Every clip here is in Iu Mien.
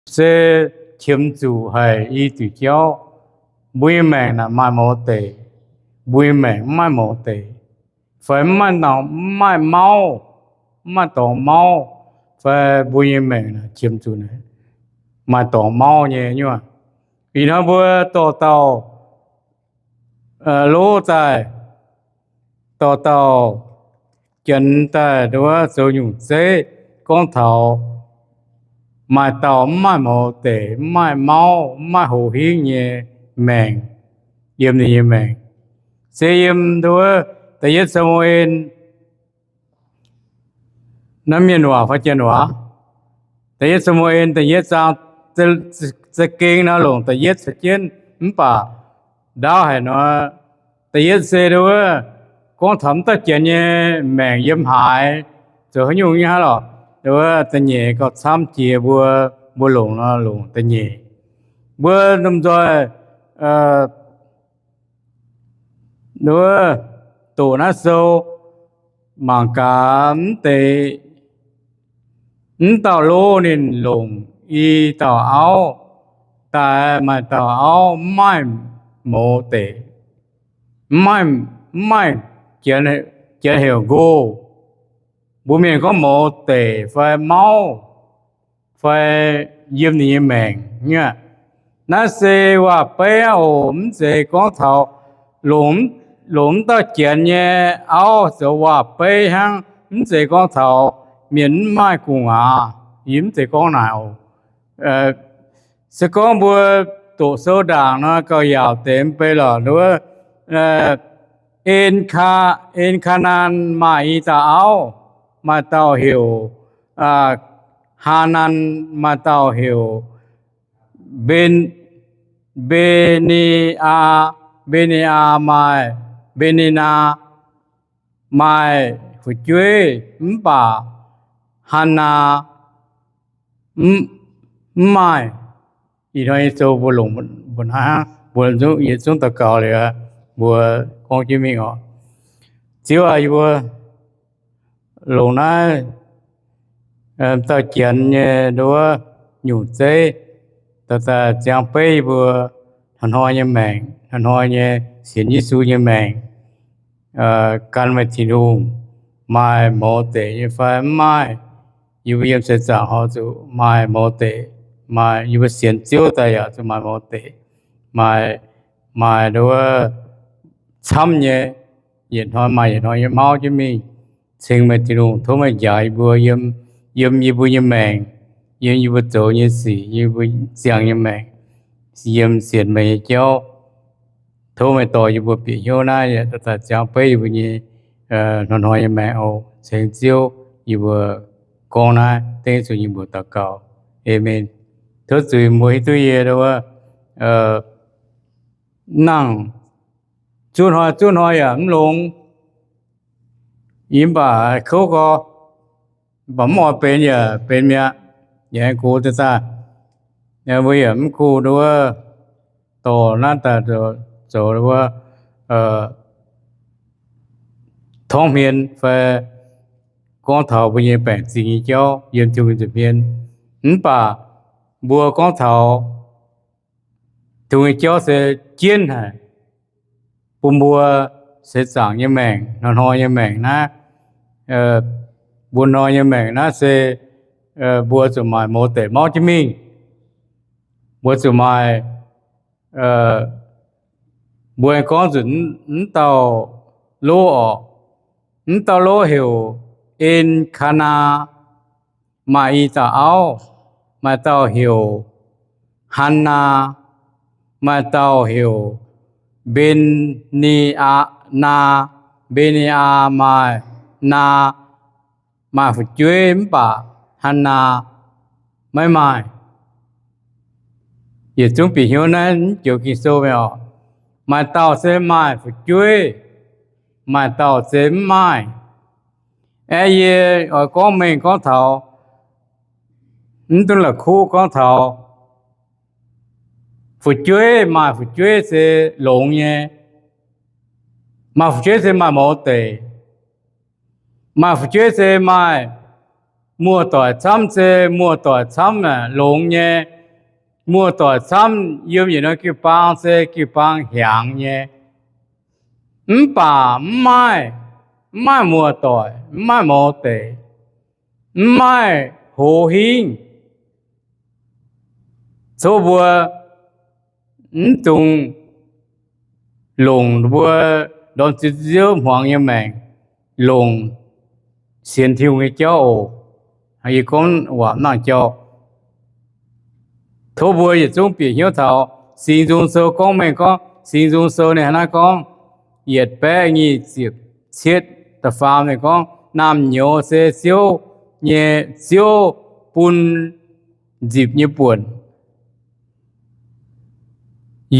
se qiemx zuqc haic i diuc jauv. Mbuo nyei maengc naaic maaih mouz deic, mbuo nyei maengc mv maaih mouz deic, fai mv maaih, mv maaih mauv, mv maaih dorngx mauv, fai mbuo nyei maengc naaic qiemx zuqc maaih dorngx mauv nyei nyuoqc. Ih hnoi mbuo dorh dauh lov daaih, dorh dauh janx daaih nduov zoux nyungc zeiv gorngv taux maaih dauh mv maaih mouz deic, mv maaih mauv, mv maaih hoz hingv nyei maengc, yiem ninh nyei maengc. Se yiem nduov Da'yietv Saa^mu^en naaiv mienh waac fai janx waac. Da'yietv Saa^mu^en da'yietv zaang, za'gengh nor longc da'yietv caux jienv, mv baac ndaauv haic nor, da'yietv se nduov gorngv taux mv dauh janx nyei maengc yiem haaix, zoux haaix nyungc nyei hnangv lorqc. Nduov da'nyeic gauh camv jiex mbuo, mbuo longc nor longc da'nyeic. Mbuo lomh nzoih nduov doqc naaiv sou mangc gaax mv deix, mv dauh lov ninh longc i dauh auv daaih, maaih dauh auv mv maaih mouz deic, mv maaih, mv maaih, janx heuc nqoh. Mbuo mienh gorngv mouz deic fai mauv fai yiem ninh nyei maengc nyei. Naaiv se waac-beiv oc, mv zeiz gorngv taux longc, longc mv dauh janx nyei auv zoux waac-beiv hnangv, mv zeiz gorngv taux mienh mv maaih gu'nguaaz. Yie mv zeiz gorngv naaic oc. Se gorngv mbuo doqc sou ndaangc nor gauh yaauc deix mv bei lorqc. Nduov, En, En^kaa^nan maaih i dauh auv, maaih dauh heuc Haa^nan, maaih dauh heuc Mbe, Mbe^ni^aa, Mbe^ni^aa maaih, Mbe^ni^aa maaih fu'jueiv mv baac Haa^naa mv maaih. Ih hnoi nyei sou mbuo longc mbuo hnangv, mbuo yietc zungv daux gaux liuz, mbuo gorngv jienv mingh oc. Ziouv aac, yie mbuo longc naaiv dauh janx nyei nduov nyungc zeiv daaih ziangx beiv yie mbuo hnoi-hnoi nyei maengc, hnoi-hnoi nyei sienx Yesu nyei maengc, gan meih Tin-Hungh maaih mouz deic nyei fai mv maaih. Yie mbuo yiem seix zaangc horpc zuqc maaih mouz deic, maaih yie mbuo sienx Ziouv daaih yaac zuqc maaih mouz deic, maaih, maaih nduov camv nyei, yietc hnoi maaih yietc hnoi nyei mauv jienv mingh. Ceng meih Tin-Hungh, tov meih njaaux yie mbuo yiem, yiem yie mbuo nyei maengc, yiem yie mbuo zoux nyei sic, yiem yie mbuo ziangh nyei maengc, yiem sienx meih nyei jauv. Tov meih dorh yie mbuo bieqc hnyouv naaiv yaac daaih ziangx beiv yie mbuo nyei hnoi-hnoi nyei maengc oc. Ceng Ziouv, yie mbuo gorngv naaiv dengv zuqc yie mbuo daux gaux. Aamen. Tov zuiz mbuo hiuv duqv yie nduov nangc zuqc hnoi zuqc hnoi yaac mv longx, yie mv baac kouv gorx, mv baac mv oix benx yaac benx mi'aqv. Yaac aengx gox daaih, mbuo yaac mv kuh nduov dorh naaiv daaih zoux wuov torngv hmien fai gorngv taux mbuo nyei baengc zingh nyei jauv yiem Tin-Hungh nza'hmien. Mv baac mbuo gorngv taux Tin-Hungh nyei jauv se jienv haic bun mbuo seix zaangc nyei maengc, hnoi-hnoi nyei maengc naaiv. Mbuo hnoi nyei maengc naaiv se mbuo zuqc maaih mouz deic mauv jienv mingh. Mbuo zuqc maaih, mbuo aengx gorngv nzunc mv dauh lov orqc. Mv dauh lov heuc En^kaa^naa, maaih i dauh auv, maaih dauh heuc Haa^naa, maaih dauh heuc Mbe^ni^aa, Mbe^ni^aa maaih, Naa maaih fu'jueiv mv baac Haa^naa maiv maaih. Yietc zungv bieqc hnyouv naaiv mv joux Ging-Sou mingh orqc. Maaih dauh se maaih fu'jueiv, maaih dauh se mv maaih. Aeqv, yie oix gorngv mengh gorngv taux, mv duqv la'kuqv gorngv taux fu'jueiv. Maaih fu'jueiv se longx nyei. Maaih fu'jueiv se maaih mouz deic. Maaih fu'jueiv se maaih muoz-doic camv se muoz-doic camv longx nyei. Muoz-doic camv yiem yietc norm jiu-baang se jiu-baang hiaangx nyei. Mv baac mv maaih, mv maaih muoz-doic, mv maaih mouz deic, mv maaih hoz hingv, coqv mbuo mv dungx longc mbuo ndorm ziouv hmuangx nyei maengc longc sienx Tin-Hungh nyei jauv oc. Yie gorngv waac nangc jauv, tov mbuo yietc zungv bieqc hnyouv taux Singx Nzung Sou gorngv mengh gorngv, Singx Nzung Sou ninh hnangv naaiv gorngv, yietc baeqv nyic ziepc cietv da'faam ninh gorngv, naamh nyouz se Ziouv nyei, Ziouv bun nzipc nyei buonc,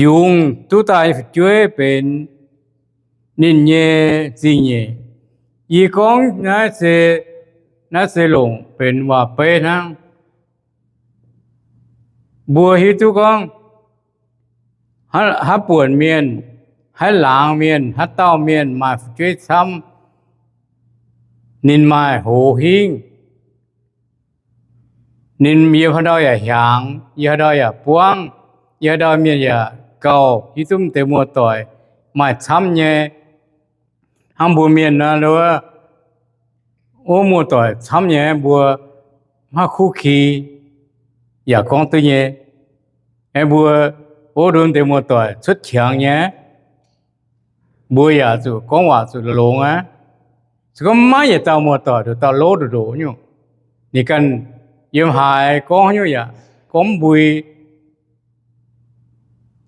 yungz duqv daaih nyei fu'jueiv benx ninh nyei zingh nyeic. Yie gorngv naaiv se, naaiv se longc benx waac-beiv hnangv. Mbuo hiuv duqv gorngv, haaix buonc mienh, haaix laangz mienh, haaix dauh mienh maaih fu'jueiv camv, ninh maaih hoz hingv. Ninh yiem haaix ndau yaac hiaangx, yiem haaix ndau yaac buangv, yiem haaix ndau mienh yaac gauh hiuv duqv deix muoz-doic maaih camv nyei. Hnangv mbuo mienh nor, wuov muoz-doic camv nyei, mbuo maiv kuv ki yaac gorngv duqv nyei. Aeqv, mbuo wuov ndon deix muoz-doic cuotv qangx nyei, mbuo yaac zuqc gorngv waac zuqc longx aqv. Se gorngv maiv yietc dauh muoz-doic, nduqc dauh lov ndoqc ndoqc nyungc, ninh ganh yiem haaix gorngv nyungc yaac gorngv mv mbui.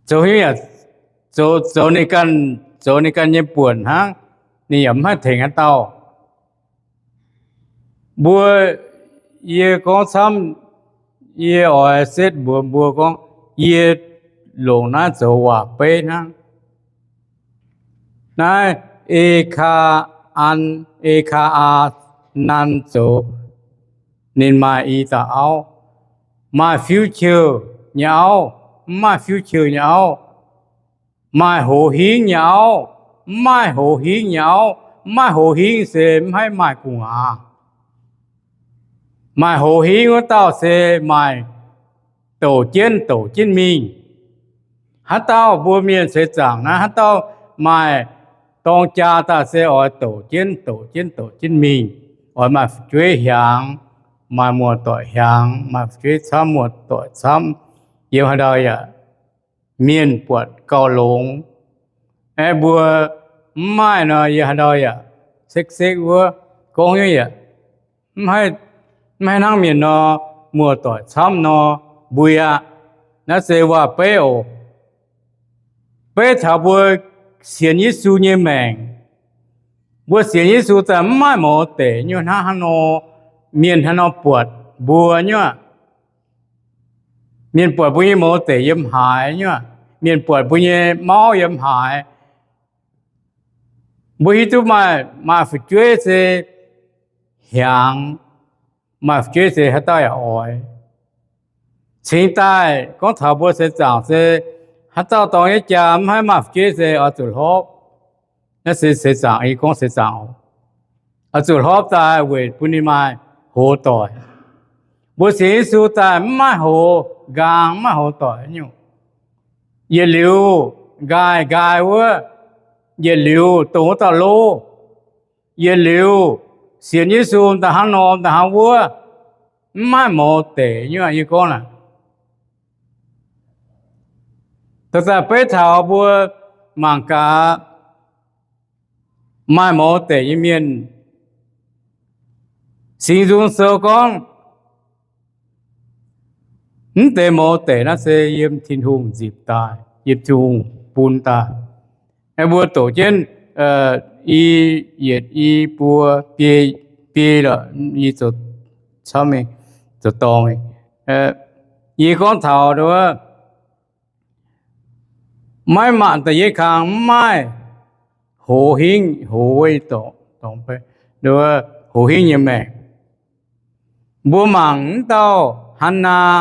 Zoux nyungc yaac zoux, zoux ninh ganh, zoux ninh ganh nyei buonc hnangv, ninh yaac mv haih tengx haaix dauh. Mbuo, yie gorngv camv, yie oix setv mbuox mbuo gorngv, yie longc naaiv zoux waac-beiv hnangv. Naaiv E K An, E K A Nan zoux, ninh maaih i dauh auv, maaih future nyei auv, mv maaih future nyei auv, maaih hoz hingv nyei auv, mv maaih hoz hingv nyei auv. Mv maaih hoz hingv se mv haih maaih gu'nguaaz. Maaih hoz hingv wuov dauh se maaih douc jienv douc jienv mingh. Haaix dauh mbuo mienh seix zaangc naaiv, haaix dauh maaih dorng jaa daaih se oix douc jienv douc jienv douc jienv mingh, oix maaih fu'jueiv hiaangx, maaih muoz-doic hiaangx, maaih fu'jueiv camv, muoz-doic camv, yiem haaix ndau yaac mienh buatc gauh longx. Aeqv, mbuo mv maaih nor, yiem haaix ndau yaac sekv-sekv wuov, gorngv nyungc yaac mv haih hnangv mienh nor, muoz-doic camv nor, mbui aqv. Naaiv se waac-beiv oc. Beiv taux mbuo sienx Yesu nyei maengc. Mbuo sienx Yesu daaih mv maaih mouz deic nyungc hnangv haaix nor, mienh haaix nor buatc mbuo nyungc. Mienh buatc mbuo nyei mouz deic yiem haaix nyungc. Mienh buatc mbuo nyei mauv yiem haaix. Mbuo hiuv duqv maaih, maaih fu'jueiv se hiaangx, maaih fu'jueiv se haaix dauh yaac oix. Cingx daaih gorngv taux mbuo seix zaangc se haaix dauh dorng nyei jaa mv haih maaih fu'jueiv se oix zuqc hlopv. Naaiv se seix zaangc, yie gorngv seix zaangc oc. Oix zuqc hlopv daaih weic bun ninh maaih hoz doic. Mbuo sienx Yesu daaih mv maaih hoz nqaang, mv maaih hoz doic nyungc. Yietc liuz nqaai nqaai wuov, yietc liuz dongh wuov dauh lov, yietc liuz sienx Yesu daaih hnangv nor daaih hnangv wuov, mv maaih mouz deic nyungc. Yie gorngv naaic, daaih beiv taux mbuo mangc gaax maaih mouz deic nyei mienh. Singx Nzung Sou gorngv, mv deix mouz deic naaiv se yiem Tin-Hungh nzipc daaih, yiem Tin-Hungh bun daaih. Mbuo doqc jienv i yietc, i buo, biei, biei lorqc, i zoux camv, zoux dorngx. Yie gorngv taux maiv mangc da'yietv kang mv maaih hoz hingv, hoz wuov dorngx, hoz hingv nyei maengc. Mbuo mangc wuov dauh Hannaa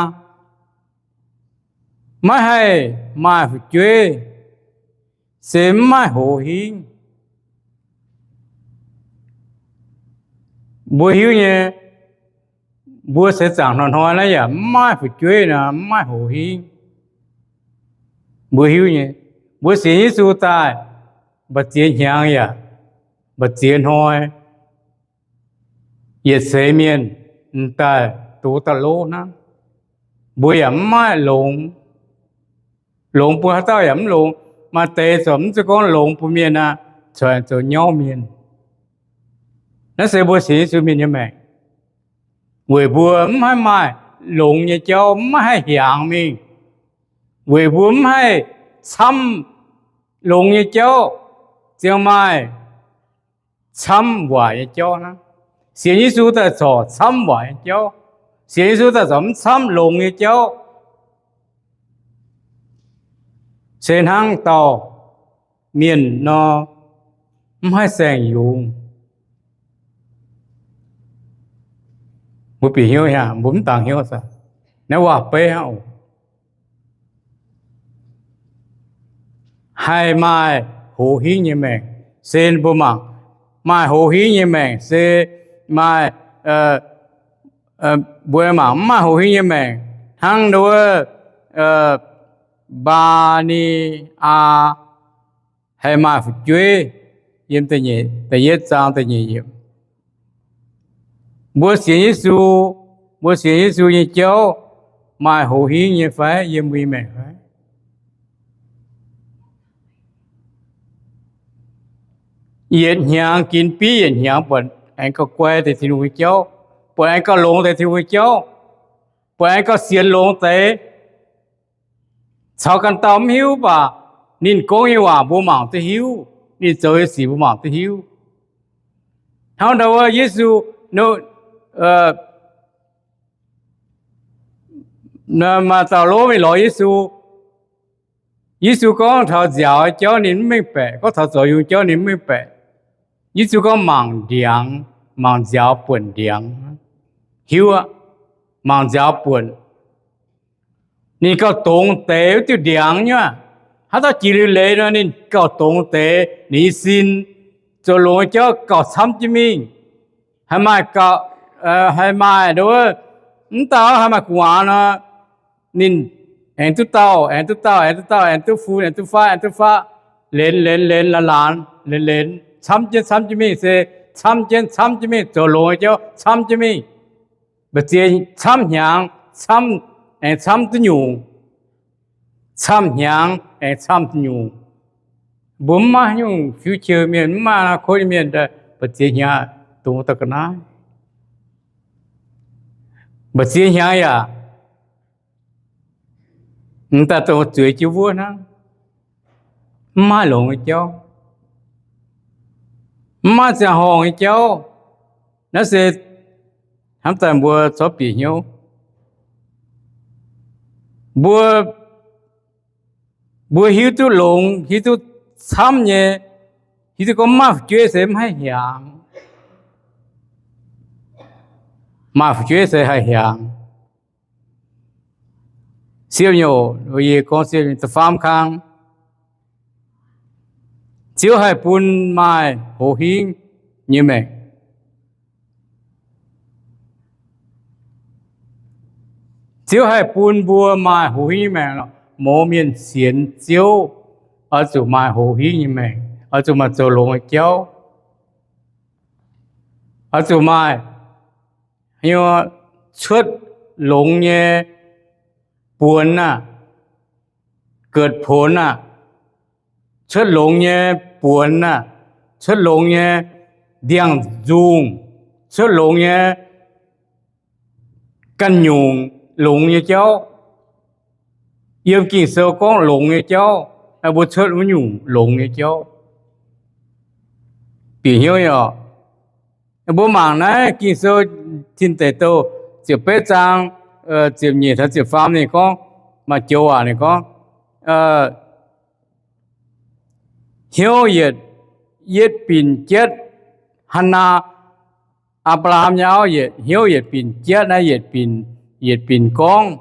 maiv haih maaih fu'jueiv, se mv maaih hoz hingv. Mbuo hiuv nyei, Mbuo seix zaangc hnoi-hnoi naaiv yaac mv maaih fu'jueiv nor, mv maaih hoz hingv. Mbuo hiuv nyei, mbuo sienx Yesu daaih, mbu'ziex hnyangx yaac, mbu'ziex hnoi, yietc seix mienh m'daaih doz daaih lov hnangv. Mbuo yaac mv maaih longx. Longx bun haaix dauh yaac mv longx. Maaih deix zoux mv zeiz gorngv longx bun mienh aqv, corc zoux nyauv mienh. Naaiv se mbuo sienx Yesu mienh nyei maengc. Weic mbuo mv haih maaih longx nyei jauv, mv haih hiaangx mingh. Weic mbuo mv haih camv longx nyei jauv, ziang maaih camv waaic nyei jauv hnangv. Sienx Yesu daaih corc camv waaic nyei jauv. Sienx Yesu daaih corc mv camv longx nyei jauv. Se hnangv dauh mienh nor, mv haih saeng-yungz. Mbuo bieqc hnyouv hnangv, mbuo mv dangx hnyouv aqv. Naaiv waac-beiv hnangv oc. Haih maaih hoz hingv nyei maengc se mbuo mangc. Maaih hoz hingv nyei maengc se maaih, mbuo mangc mv maaih hoz hingv nyei maengc hnangv nduov, Mbaa^ni^aa haih maaih fu'jueiv. Yiem da'yietv zaang da'nyeic yiemc. Mbuo sienx Yesu, mbuo sienx Yesu nyei jauv maaih hoz hingv nyei fai yiem mbuo nyei maengc fai? Yietc hnyangx ginv bieiv yietc hnyangx buatc aengx gauh guai deix Tin-Hungh nyei jauv, buatc aengx gauh longx deix Tin-Hungh nyei jauv, buatc aengx gauh sienx longx deix. Caux ganh dauh mv hiuv baac ninh gorngv nyei waac mbuo mangc duqv hiuv, ninh zoux nyei sic mbuo mangc duqv hiuv. Hnangv ndau wuov Yesu, maaih dauh lov mingh lorz Yesu. Yesu gorngv taux nziaaux jauv ninh mv mengh baeqc, gorngv taux zoux yungz jauv ninh mv mengh baeqc. Yesu gorngv mangc ndiangx, mangc nziaaux buonc ndiangx. Hiuv aqv, mangc nziaaux buonc. Ninh gauh dongz deix wuov diuh ndiangx nyei. Haaix dauh jiex liuz leiz nor, ninh gauh dongz deix, ninh nyei sin zoux longx nyei jauv gauh camv jienv mingh. Haih maaih, haih maaih nduov, mv dauh haih maaih gu'nguaaz nor, ninh aengx duqv dauh, aengx duqv dauh, aengx duqv dauh, aengx duqv fun, aengx duqv faatv, aengx duqv faatv, lenz, lenz, lenz, laanz, laanz, lenz, lenz, camv jienv camv jienv mingh se, camv jienv camv jienv mingh, zoux longx nyei jauv camv jienv mingh. Mbu'ziex camv hnyangx, camv, aengx camv duqv nyungc. Camv hnyangx aengx camv duqv nyungc. Mbuo mv maaih nyungc future mienh, mv maaih อนาคต nyei mienh, mbu'ziex hnyangx dongh daaih ga'naaiv. Mbu'ziex hnyangx yaac m'daaih dongh zueiz jienv wuov hnangv. Mv maaih longx nyei jauv, mv maaih ziangh horngh nyei jauv. Naaiv se hnamv daaih mbuo corc bieqc hnyouv. Mbuo, mbuo hiuv duqv longx, hiuv duqv camv nyei, hiuv duqv gorngv maaih fu'jueiv se mv haih hiaangx. Maaih fu'jueiv se haih hiaangx. Siepv nyei, yie gorngv siepv nyei da'faam kang, Ziouv haih bun maaih hoz hingv nyei maengc. Ziouv haih bun mbuo maaih hoz hingv nyei maengc. Mouz mienh sienx Ziouv oix zuqc maaih hoz hingv nyei maengc, oix zuqc maaih zoux longx nyei jauv, oix zuqc maaih cuotv longx nyei buonx aah, เกิดผล aah, cuotv longx nyei buonx aah, cuotv longx nyei ndiangx-nzungh, cuotv longx nyei ganh nyungc longx nyei jauv. Yiem Ging-Sou gorngv longx nyei jauv, mbuo cuotv wuov nyungc longx nyei jauv. Bieqc hnyouv nyei oc. Mbuo mangc naaiv Ging-Sou Tin Deic Douh ziepc betv zaang ziepc nyeic taux ziepc faam ninh gorngv, maaih joux waac ninh gorngv, hnyouv yietc, yietc binc jietv. Hannaa, Apc^laa^ham nyei auv, yietc hnyouv yietc binc jietv naaiv, yietc binc, yietc binc gorngv,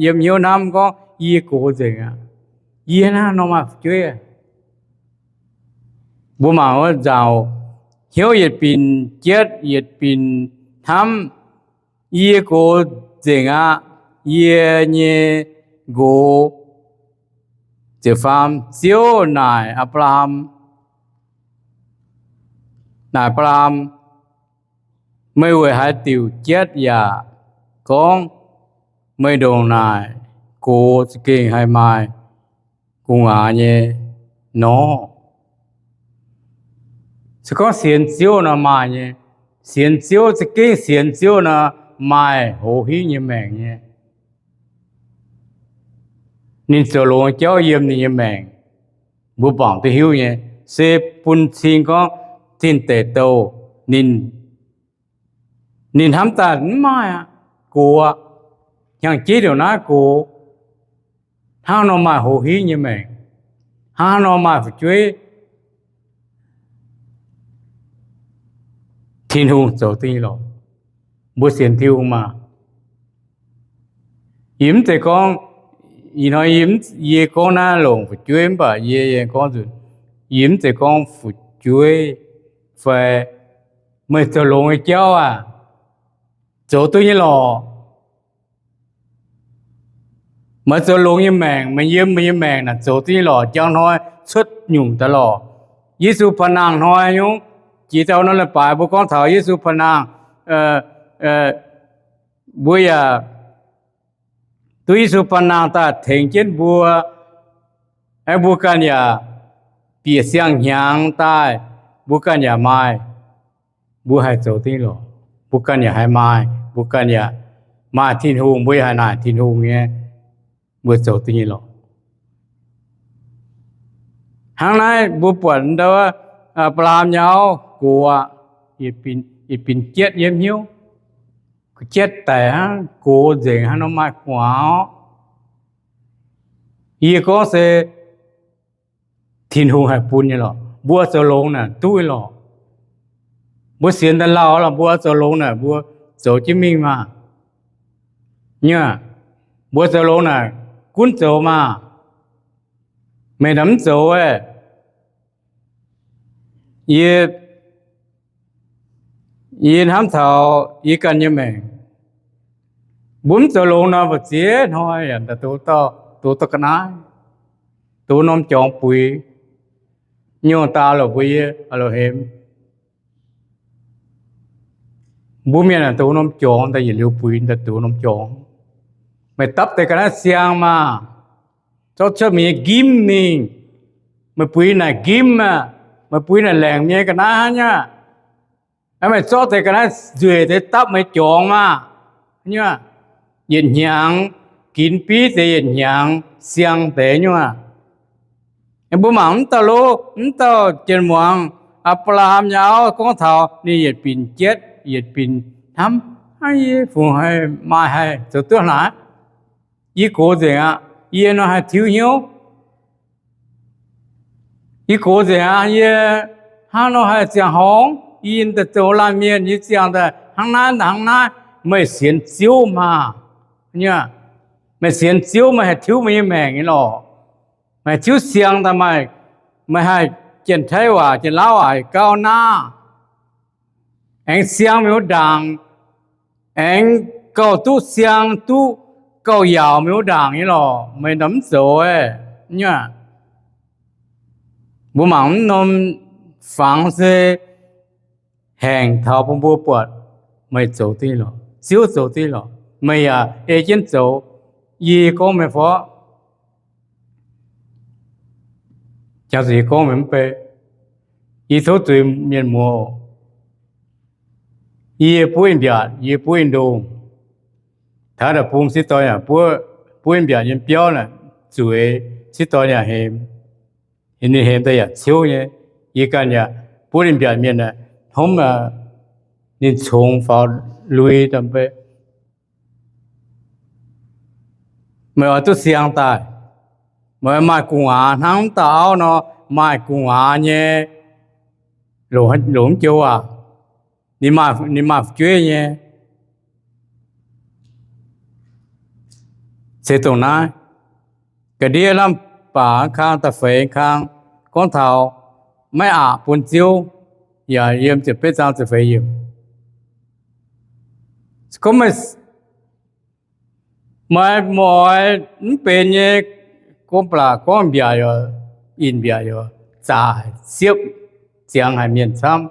yiem hnyouv hnamv gorngv, Yie gox nzengc aqv. Yie hnangv nor maaih fu'jueiv. Mbuo mangc wuov nzauc, hnyouv yietc binc jietv, yietc binc hnamv, Yie gox nzengc aqv. Yie nyei nqox, ziepc faam, Ziouv naaic Apc^laa^ham, naaic Apc^laa^ham, Meih weic haaix diuc jatv yaac gorngv meih ndongc naaic gox za'gengh haih maaih gu'nguaaz nyei nor? Se gorngv sienx Ziouv nor maaih nyei. Sienx Ziouv, za'gengh sienx Ziouv nor, maaih hoz hingv nyei maengc nyei. Ninh zoux longx jauv yiem ninh nyei maengc, mbuo bangc duqv hiuv nyei. Se bun cing gorngv zinh deix douh ninh, ninh hnamv daaih mv maaih aqv, gox aqv, hnyangx-jeiv ndongc naaiv gox, hnangv nor maaih hoz hingv nyei maengc, hnangv nor maaih fu'jueiv, Tin-Hungh zoux duqv nyei lorqc. Mbuo sienx Tin-Hungh maah. Yie mv zeiz gorngv, ih hnoi yie gorngv naaiv longc fu'jueiv mv baac yie, yie gorngv nzunc, yie mv zeiz gorngv fu'jueiv fai meih zoux longx nyei jauv aah, zoux duqv nyei lorqc. Meih zoux longx nyei maengc, meih yiem meih nyei maengc naaic zoux duqv nyei lorqc, njang hnoi cuotv nyungc daaih lorqc. Yesu paan nangh hnoi nyungc, jiex dauh norm leiz-baaix mbuo gorngv taux Yesu paan nangh, mbuo yaac duqv Yesu paan nangh daaih tengx jienv mbuo, aengx mbuo ganh yaac bieqc siang-hnyangx daaih, mbuo ganh yaac maaih, mbuo haih zoux duqv nyei lorqc. Mbuo ganh yaac haih maaih, mbuo ganh yaac maaih Tin-Hungh, mbuo yaac haih naaic Tin-Hungh nyei, mbuo zoux duqv nyei lorqc. Hnangv naaiv mbuo buatc ndau, Apc^laa^ham nyei auv gox aqv, yietc binc jietv yiem hnyouv, jietv daic hnangv, gox nzengc hnangv nor, maaih gu'nguaaz orqc. Yie gorngv se Tin-Hungh haih bun nyei lorqc. Mbuo zoux longx naaic duqv nyei lorqc. Mbuo sienx daaih lauh lorqc, mbuo zoux longx naaic mbuo zoux jienv mingh maah. Nyungc, mbuo zoux longx naaic gunv zoux maah. Meih naaic mv zoux aeqv, yie, yie hnamv taux yie ganh nyei maengc. Mbuo mv zoux longx nor, mbu'ziex hnoi yaac dox, dox ga'naaiv, dox norm jorngx buix, nyungc daaih loc mbuo yie loc hemx. Mbuo mienh aah, dox norm jorngx daaih yietc liuz buix daaih dox norm jorngx. Meih dapv deix ga'naaiv siang maah, zorqv cuotv meih nyei nqimv mingh. Meih buix naaic nqimv aah, meih buix naaic laengc nyei ga'naaiv hnangv nyei. Meih zorqv deix ga'naaiv nzueic deix dapv meih jorngx maah. Yietc hnyangx ginx biv deix yietc hnyangx siang deix nyungc aac. Mbuo mangc mv dauh lov, mv dauh jien muangx, Apc^laa^ham nyei auv gorngv taux ninh yietc binc jietv, yietc binc hnamv, Aa, yie fungc haih maaih haih zoux duqv naaic? Yie gox nzengc aqv. Yie nor haih tiuv hnyouv. Yie gox nzengc aqv. Yie hnangv nor haih ziangh horngz. Yie daaih zoux laanh mienh, yie ziangh daaih hnangv naaiv hnangv naaiv. Meih sienx Ziouv maah. Meih sienx Ziouv, meih haih tiuv meih nyei maengc nyei lorqc. Meih haih tiuv siang daaih maaih, meih haih Janx-Taiv waac, Janx-Laauv waac, gauh naah, aengx siang meih wuov ndaangc, aengx gauh duqv siang, duqv gauh yaauc meih wuov ndaangc nyei lorqc. Meih nor mv zoux aeqv, mbuo mangc mv norm fangx se haengh taux bun mbuo buatc meih zoux duqv nyei lorqc, Ziouv zoux duqv nyei lorqc. Meih yaac ei jienv zoux. Yie gorngv meih fov, jangx zuqc yie gorngv meih mv bei. Yie tov zuiz mienh muoz, yie buov in-mbiatc, yie buov in-ndongh, taux naaic bung sieqv doic yaac buov, buov in-mbiatc nyei biauv naaic zueiz, sieqv doic yaac hemx, ninh hemx daaih yaac ciouv nyei. Yie ganh yaac buov in-mbiatc mienh aeqv, hnomv ninh congx faaux lui daaih bei. Meih oix duqv siang daaih. Meih oix maaih gu'nguaaz hnangv dauh auv nor maaih gu'nguaaz nyei, longc mv joux waac. Ninh maaih fu'jueiv nyei. Se dongh naaiv, ga'ndiev lamh baac kang da'feix kang gorngv taux maiv aqc bun Ziouv, yaac yiem ziepc betv zaang ziepc feix yiemc. Gorngv meih, meih, meih oix mv benx nyei, gorngv ba'laqc gorngv mbiaauc yoc, inh mbiaauc yoc, zaqc siepv ziangx haic mienh camv.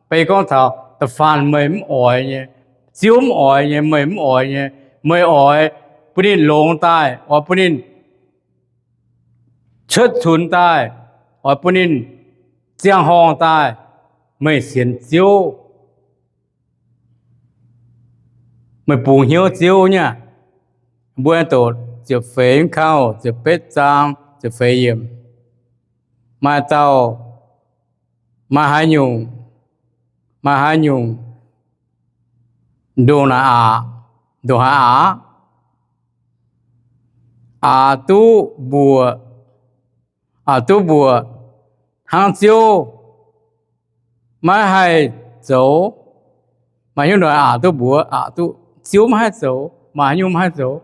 Beiv gorngv taux da'faanh meih mv oix nyei, Ziouv mv oix nyei, meih mv oix nyei, meih oix bun ninh longx daaih, oix bun ninh cuotv cunx daaih, oix bun ninh ziangh horngh daaih, meih sienx Ziouv, meih bungx hnyouv Ziouv nyei aqv. Mbuo doqc ziepc feix mv kangv ziepc betv zaang ziepc feix yiemc. Maaih dauh, maaih haaix nyungc, maaih haaix nyungc ndongc naaic aqc, ndongc haaix aqc, aqc duqv mbuoqc, aqc duqv mbuoqc hnangv Ziouv maiv haih zoux. Maaih hnyouv ndongc aqc duqv mbuoqc, aqc duqv Ziouv maiv haih zoux, maaih haaix nyungc maiv haih zoux.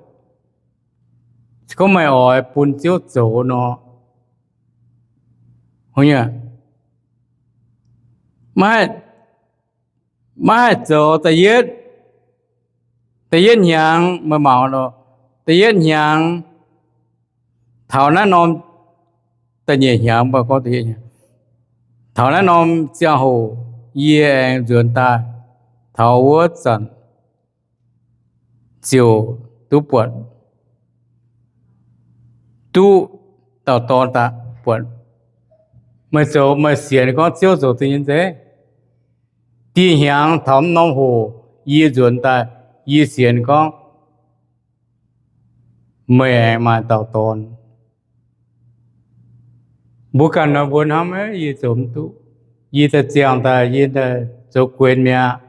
Se gorngv meih oix bun Ziouv zoux nor, maiv haih zoux. Da'yietv, da'yietv hnyangx meih mangc nor, da'yietv hnyangx taux naaiv norm, da'nyeic hnyangx, mv baac gorngv da'yietv hnyangx, taux naaiv norm ziangh hoc yie aengx nzuonx daaih taux wuov zanc ziouc duqv buatc, duqv dauh dorn daaih buatc. Meih zoux, meih sienx gorngv Ziouv zoux deix nyei nzeic. Dieh hnyangx taux norm hoc yie nzuonx daaih, yie sienx gorngv meih aengx maaih dauh dorn. Mbuo ganh nor mbuo hnamv, yie zoux mv duqv. Yie daaih ziangh daaih, yie daaih zoux guenx mi'aqv.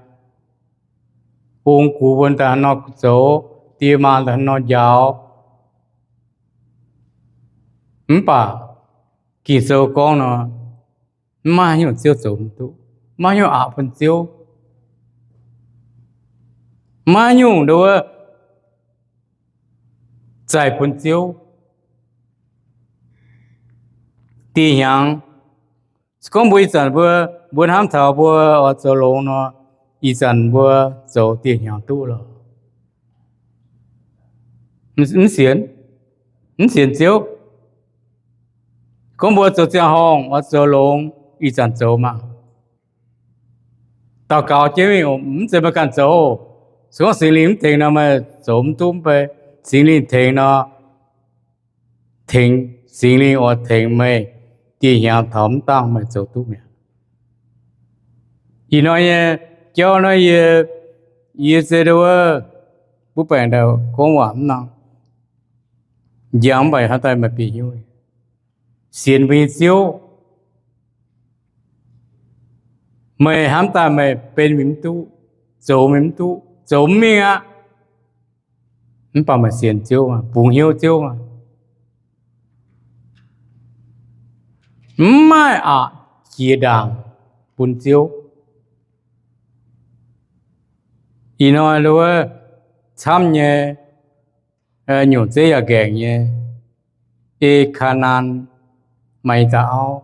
Ong gux mbuo daaih haaix nor zoux, die maa daaih haaix nor njaaux. Mv baac Ging-Sou gorngv nor, maiv maaih haaix nyungc Ziouv zoux mv duqv, maiv maaih haaix nyungc aqc bun Ziouv, maiv maaih haaix nyungc nduov zaih bun Ziouv. Dieh hnyangx, se gorngv mbuo ih zanc mbuo, mbuo hnamv taux mbuo oix zoux longx nor, ih zanc mbuo zoux dieh hnyangx duqv lorqc. Mv sienx, mv sienx Ziouv. Gorngv mbuo zoux ziangh horngh oix zoux longx, ih zanc zoux maah. Daux gaux jienv mingh, mv zeiz meih ganh zoux. Se gorngv Singx Lingh mv tengx nor, meih zoux mv duqv. Mv bei Singx Lingh tengx nor, tengx, Singx Lingh oix tengx meih dieh hnyangx taux mv dangh meih zoux duqv mi'aqv. Ih hnoi nyei jauv naaiv yie, yie se wuov, mbuo baengc ndau gorngv waac mv nangc, njang mv baac hnamv daaih meih bieqc hnyouv, sienx mbuo nyei Ziouv. Meih hnamv daaih meih benx mingh mv duqv, zoux mingh mv duqv, zoux mv mingh aqv. Mv baac meih sienx Ziouv, bungx hnyouv Ziouv, mv maaih aqc jiex ndaangc bun Ziouv. Ih hnoi wuov camv nyei, nyungc zeiv yaac nqaengc nyei, E^kaa^naan maaih dauh auv,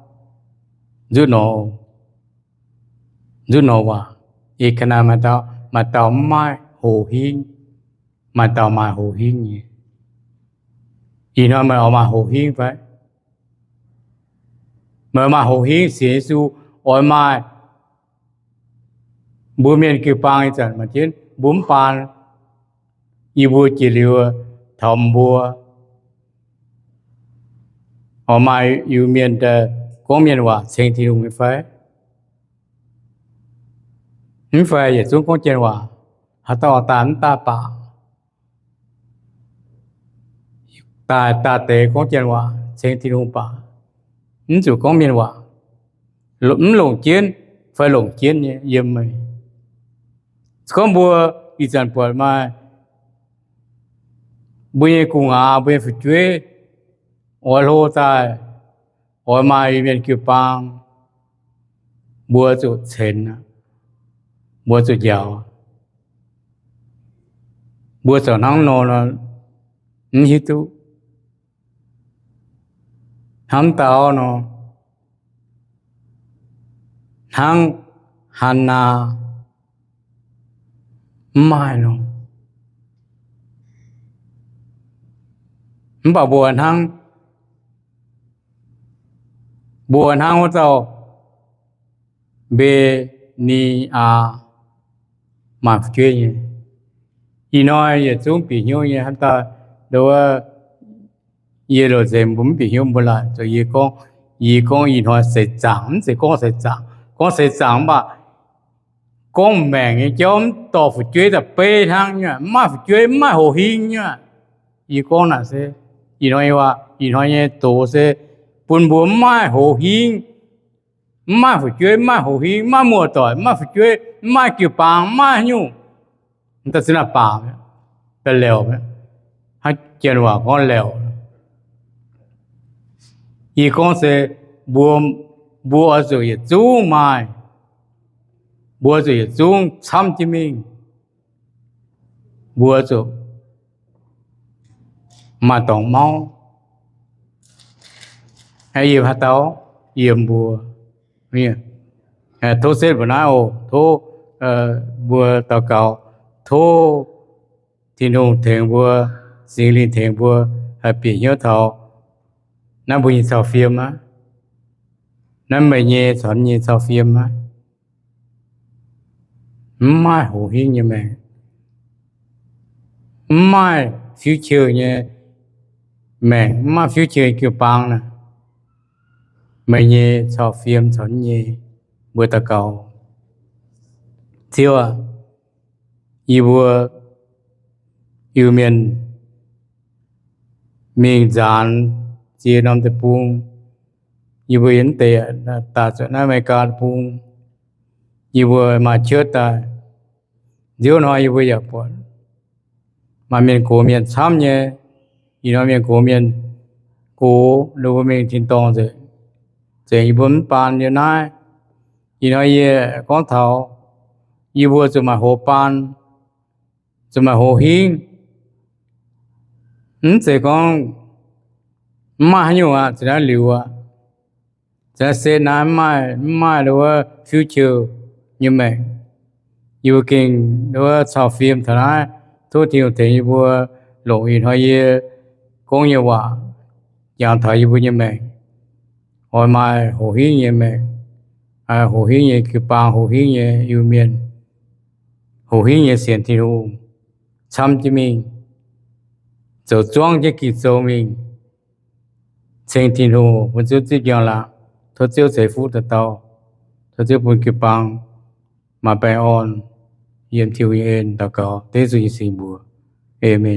nzuqv nor, nzuqv nor waac, E^kaa^naan maaih dauh, maaih dauh mv maaih hoc hingv, maaih dauh maaih hoc hingv nyei. Ih hnoi meih oix maaih hoc hingv fai? Meih maaih hoc hingv sienx Yesu, oix maaih mbuo mienh jiu-baang ih zanc maaih jienv mbuo mv baan, yie mbuo jiex liuz taux mbuo, oix maaih Iu-Mienh daaih gorngv mienh waac ceng Tin-Hungh nyei fai? Mv fai yietc zungv gorngv janx waac, haaix dauh daaih mv daaih baac, daaih daaih deix gorngv janx waac ceng Tin-Hungh baac, mv zuqc gorngv mienh waac, mv longc jienv fai longc jienv nyei yiem meih. Se gorngv mbuo ih zanc buatc maaih mbuo nyei gu'nguaaz, mbuo nyei fu'jueiv oix hlo daaih, oix maaih Iu-Mienh jiu-baang, mbuo zuqc ceng, mbuo zuqc njaaux. Mbuo corc hnangv nor, mv hiuv duqv hnamv dau nor, hnangv Hannaa mv maaih nor, Mv baac mbuo hnangv, mbuo hnangv wuov dauh Mbe^ni^aa maaih fu'jueiv nyei. Ih hnoi yietc zungv bieqc hnyouv nyei hnangv daaih, nduov, yie loz-nzengc mbuo mv bieqc hnyouv mbuo laaic zoux yie gorngv, yie gorngv ih hnoi seix zaangc, mv zeiz gorngv seix zaangc. Gorngv seix zaangc mv baac gorngv maengc nyei jauv mv dorh fu'jueiv daaih beiv hnangv nyei, mv maaih fu'jueiv, mv maaih hoz hingv nyei. Yie gorngv naaic se, ih hnoi, ih hnoi nyei doz se bun mbuo mv maaih hoz hingv, mv maaih fu'jueiv, mv maaih hoz hingv, mv maaih muoz-doic, mv maaih fu'jueiv, mv maaih jiu-baang, mv maaih haaix nyungc. Da'zinh naaiv baac, da'lauh, hnangv janx waac gorngv lauh. Yie gorngv se mbuo, mbuo oix zuqc yietc zungv maaih, mbuo zuqc yietc zungv camv jienv mingh, mbuo zuqc maaih dorngx mauv. Yiem haaix dauh, yiem mbuo. Tov setv mbuo naaiv oc. Tov mbuo daux gaux, tov Tin-Hungh tengx mbuo, Singx Lingh tengx mbuo haih bieqc hnyouv taux naaiv mbuo nyei cau fiem aqv. Naaiv meih nyei caux yie nyei cau fiem aqv. Mv maaih hoz hingv nyei maengc, mv maaih future nyei maengc, mv maaih future jiu-baang naaic. Meih nyei cau fiem caux yie nyei, mbuo daux gaux. Ziouv aac, yie mbuo Iu-Mienh mingh nzaanx ziex norm deic-bung. Yie mbuo yiem naaiv deix daaih zuqc naaiv Ame^li^gaa deic-bung, yie mbuo maaih cuotv daaih. Nziouv hnoi yie mbuo yaac buatc maaih mienh gox mienh camv nyei. Ih hnoi mienh gox mienh gox, ninh mbuo mingh tin-dorngh nzengc, nzengc yie mbuo mv baan yiem naaiv. Ih hnoi yie gorngv taux yie mbuo zuqc maaih hoz baan, zuqc maaih hoz hingv. Mv zeiz gorngv mv maaih haaix nyungc aqv, zinh naaiv liuz aqv. Zinh naaiv se naaiv mv maaih, mv maaih wuov future nyei maengc. Yie mbuo gengh wuov cau fiem taux naaiv. Tov Tin-Hungh tengx yie mbuo longc ih hnoi yie gorngv nyei waac jangx taux yie mbuo nyei maengc, oix maaih hoqc hingv nyei maengc, hoqc hingv nyei jiu-baang, hoqc hingv nyei Iu-Mienh, hoqc hingv nyei sienx Tin-Hungh, camv jienv mingh, zoux zuangv jienv Ging-Sou mingh, ceng Tin-Hungh bun Ziouv zipv njang-laangc. Tov Ziouv ceix fuqv dauh dauh. Tov Ziouv bun jiu-baang maaih baengh orn. Yiem Tin-Hungh nyei en daux gaux dengv Yesu nyei sin mbuox. Aamen.